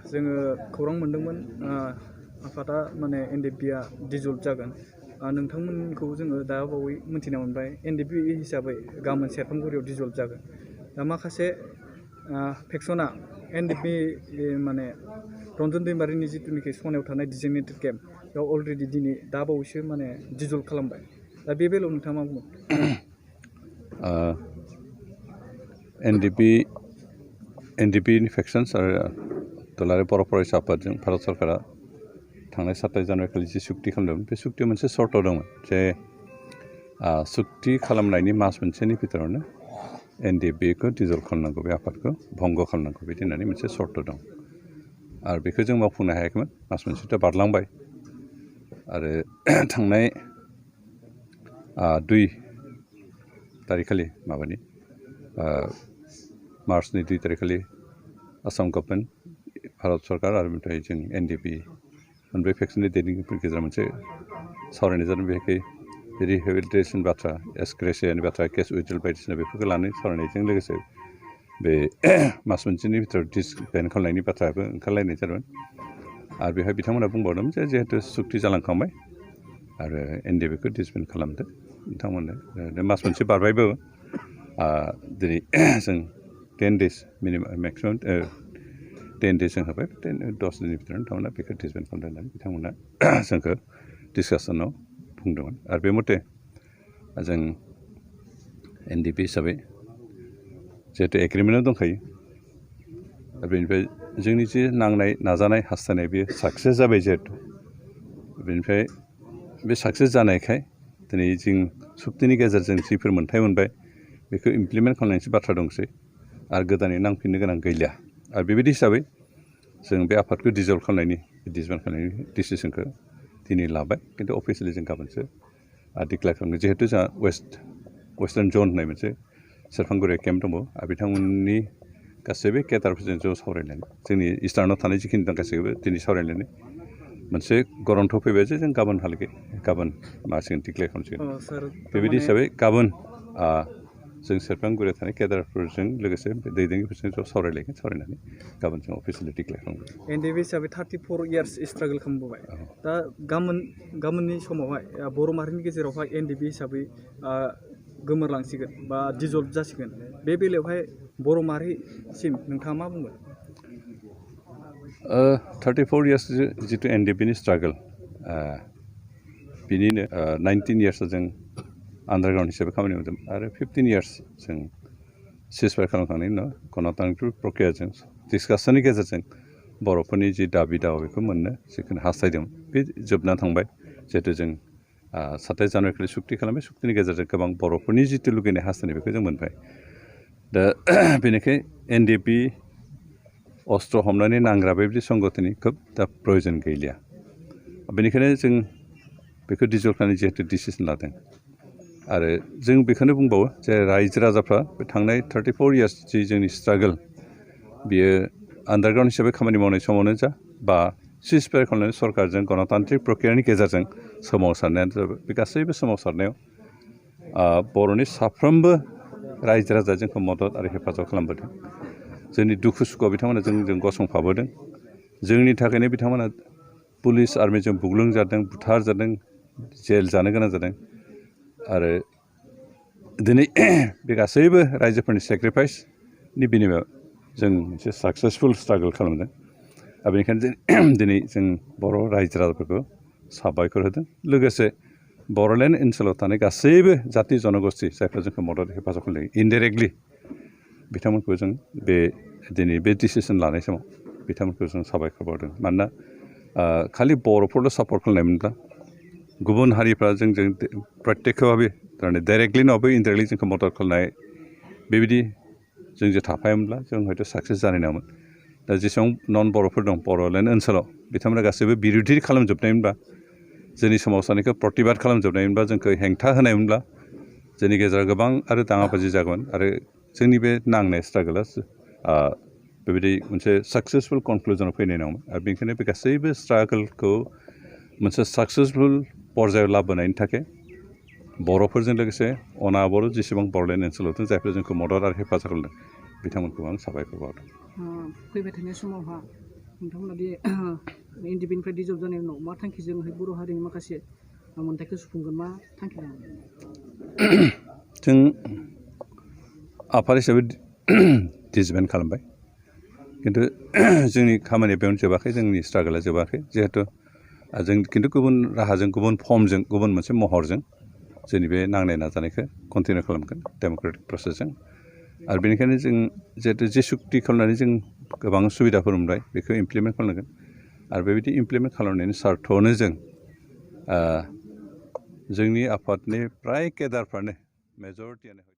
जोङो खौरां मोन्दोंमोन आफादा माने एनडिएफबिआ डिजल्भ जागोन नोंथांमोनखौ जोङो दा बावै मोनथिना मोनबाय एनडिएफबि हिसाबै गाबोन सेरफांगुरियाव डिजल्भ जागोन दा माखासे फेक्सना एनडिएफबि माने रन्जन दैमारिनि जिथुनिखि सनायाव थानाय डिजिगनेटेड केम्प बेयाव अलरेडि दिनै दा बावैसो माने डिजल्भ खालामबाय दा बे बेलायाव नोंथाङा मा बुङो एनडिएफबि फेक्सन्स आरो दुलाराय बर' फरायसा आफादजों भारत सरकारा थांनाय 27 जानुवारि खालि जि सुक्ति खालामदोंमोन बे सुक्तियाव मोनसे सर्त दंमोन जे सुक्ति खालामनायनि मास मोनसेनि भितरावनो एनडिएफबिखौ डिजल्भ खालामनांगौ बे आफादखौ भंग खालामनांगौ बिदि होननानै मोनसे सर्त दं आरो बेखौ जों मावफुंनो हायाखैमोन मास मोनसेथ' बारलांबाय आरो थांनाय 2 तारिखखालि माबानि मार्चनि 2 तारिखखालि आसाम गभर्नमेन्ट भारत सरकार आरो ओमफ्राय जों एनडिएफबि मोनब्रै फेक्सननि दैदेनगिरिफोरनि गेजेराव मोनसे सावरायनाय जादों बेहाय रिहेबिलिटेसन बाथ्रा एसग्रेसियानि बाथ्रा केस उइथड्रल बायदिसिना बेफोरखौ लानानै सावरायनायजों लोगोसे बे मास मोनसेनि भितराव डिसबेन्ड खालामनायनि बाथ्राबो ओंखारलायनाय जादोंमोन आरो बेहाय बिथांमोना बुंबावदोंमोन जे जिहेतु सुक्ति जालांखांबाय आरो एनडिएफबिखौ डिसबेन्ड खालामदो नोंथांमोननो मास मोनसे बारबायबो दिनै जों 10 days मेक्सिमाम 10 days जों होबाय 10 दिननि भितराव नोंथांमोना बेखौ डिसबेन्ड खालामदों होननानै बिथांमोना जोंखौ डिसकासनाव बुंदोंमोन आरो बे मथे जों एनडिएफबि हिसाबै जिहेतु एग्रिमेन्टआव दंखायो आरो बेनिफ्राय जोंनि जि नांनाय नाजानाय हास्थायनाय बेयो साक्सेस जाबाय जिहेतु बेनिफ्राय बे साक्सेस जानायखाय दिनै जों सुक्तिनि गेजेरजों जिफोर मोन्थाय मोनबाय बेखौ इमप्लिमेन्ट खालामनायनिसो बाथ्रा दंसै आरो गोदानै नांफिननो गोनां गैलिया आरो बेबायदि हिसाबै जों बे आफादखौ डिजल्भ खालामनायनि डिसबेन्ड खालामनायनि डिसिसनखौ दिनै लाबाय खिन्थु अफिसियेलि जों गाबोनसो डिक्लेयार खालामगोन जिहेतु जोंहा वेस्टार्न जन होननाय मोनसे सेरफांगुरियाव केम्प दङ आरो बिथांमोननि गासैबो केडारफोरजों ज' सावरायनानै जोंनि इस्टार्नाव थानाय जिखिनि दं गासैखौबो दिनै सावरायनानै मोनसे गरन्थ फैबाय जे जों गाबोन मासिगोन डिक्लेयार खालामसिगोन बेबायदि हिसाबै गाबोन जों सेरफांगुरियाव थानाय केडारफोरजों लोगोसे दैदेनगिरिफोरजों ज' सावरायनानै गाबोन जों अफिसियेलि डिक्लेयार खालामगोन एनडिएफबि हिसाबै 34 years स्ट्रागल खालामबोबाय दा गाबोननि समावहाय बर' माहारिनि गेजेरावहाय एनडिएफबि हिसाबै गोमोरलांसिगोन बा डिजल्भ जासिगोन बे बेलायावहाय बर' माहारिसिम नोंथाङा मा बुंगोन 34 years जितु एनडिएफबिनि स्ट्रागल बिनिनो 19 years जों आन्डारग्राउन्ड हिसाबै खामानि मावदों आरो 15 years जों सिजफायार खालामखांनायनि उनाव गणतान्त्रिक प्रक्रियाजों डिसकासननि गेजेरजों बर'फोरनि जि दाबि दावा बेखौ मोननो जिखुनु हास्थायदोंमोन बे जोबना थांबाय जिहेतु जों 27 जानुवारि खालि सुक्ति खालामबाय सुक्तिनि गेजेरजों गोबां बर'फोरनि जिथु लुगैनाय हास्थायनाय बेखौ जों मोनबाय दा बेनिखाय एनडिएफबि अस्त्र हमनानै नांग्रा बेबायदि संगठननि खोब दा प्रयजन गैलिया बेनिखायनो जों बेखौ डिजल्भ खालामनानै जिहेतु डिसिसन लादों आरो जों बेखौनो बुंबावो जे रायजो राजाफ्रा बे थांनाय 34 years जि जोंनि स्ट्रागल बियो आन्डारग्राउन्ड हिसाबै खामानि मावनाय समावनो जा बा सिजफायार खालामनानै सरकारजों गणतान्त्रिक प्रक्रियानि गेजेरजों सोमावसारनायानो जाबाय बे गासैबो सोमावसारनायाव बर'नि साफ्रोमबो रायजो राजा जोंखौ मदद आरो हेफाजाब खालामबोदों जोंनि दुखु सुखुआव बिथांमोना जोंजों गसंफाबोदों जोंनि थाखायनो बिथांमोना पुलिस आर्मिजों बुग्लुंजादों बुथारजादों जेल जानो गोनां जादों आरो दिनै बे गासैबो रायजोफोरनि सेक्रिफाइसनि बिनिमयाव जों मोनसे साक्सेसफुल स्ट्रागल खालामदों आरो बेनिखायनो दिनै जों बर' रायजो राजाफोरखौ साबायखर होदों लोगोसे बर'लेण्ड ओनसोलाव थानाय गासैबो जाथि जनगोष्ठी जायफ्रा जोंखौ मदद हेफाजाब खालामदों इनडाइरेक्टलि बिथांमोनखौ जों दिनै बे डिसिसन लानाय समाव बिथांमोनखौ जों साबायखर बावदों मानोना खालि बर'फोरल' सापर्ट खालामनायमोनब्ला गुबुन हारिफ्रा जोंजों प्रत्यक्षभाबे थारमाने डाइरेक्टलि नङाबो इनडाइरेक्टलि जोंखौ मदद खालामनाय बेबायदि जोंजों थाफायोमोनब्ला जों हयथ' साक्सेस जानाय नङामोन दा जेसेबां नन बर'फोर दं बर'लेण्ड ओनसोलाव बिथांमोना गासैबो बिरोधि खालामजोबनायमोनबा जोंनि सोमावसारनायखौ प्रतिबाद खालामजोबनायमोनबा जोंखौ हेंथा होनायमोनब्ला जोंनि गेजेराव गोबां आरो दाङाबाजि जागौमोन आरो जोंनि बे नांनाय स्ट्रागला बेबायदि मोनसे साक्सेसफुल कनक्लुजनाव फैनाय नङामोन आरो बेनिखायनो बे गासैबो स्ट्रागलखौ मोनसे साक्सेसफुल पर्यायाव लाबोनायनि थाखाय बर'फोरजों लोगोसे अनाबर जेसेबां बर'लेण्ड ओनसोलाव दं जायफोर जोंखौ मदद आरो हेफाजाब खालामदों बिथांमोनखौ आं साबायखर बावदों फैबाय थानाय समावहा नोंथांमोना दि एनडिपिनिफ्राय डिजल्भ जानायनि उनाव मा थांखिजोंहाय बर' हारिनि माखासे मोन्थाइखौ सुफुंगोन मा थांखि दङ? जों आफाद हिसाबै डिसबेन्ड खालामबाय खिन्थु जोंनि खामानिया बेयावनो जोबाखै जोंनि स्ट्रागोला जोबाखै जिहेथु जों खिन्थु गुबुन राहाजों गुबुन फर्मजों गुबुन मोनसे महरजों जोंनि बे नांनाय नाजानायखौ कन्टिनिउ खालामगोन डेम'क्रेटिक प्रसेसजों आरो बेनिखायनो जों जिहेतु जे सुक्ति खालामनानै जों गोबां सुबिदाफोर मोनबाय बेखौ इमप्लिमेन्ट खालामनांगोन आरो बेबायदि इमप्लिमेन्ट खालामनायनि सार्थआवनो जों जोंनि आफादनि फ्राय केडारफ्रानो मेजरिटियानो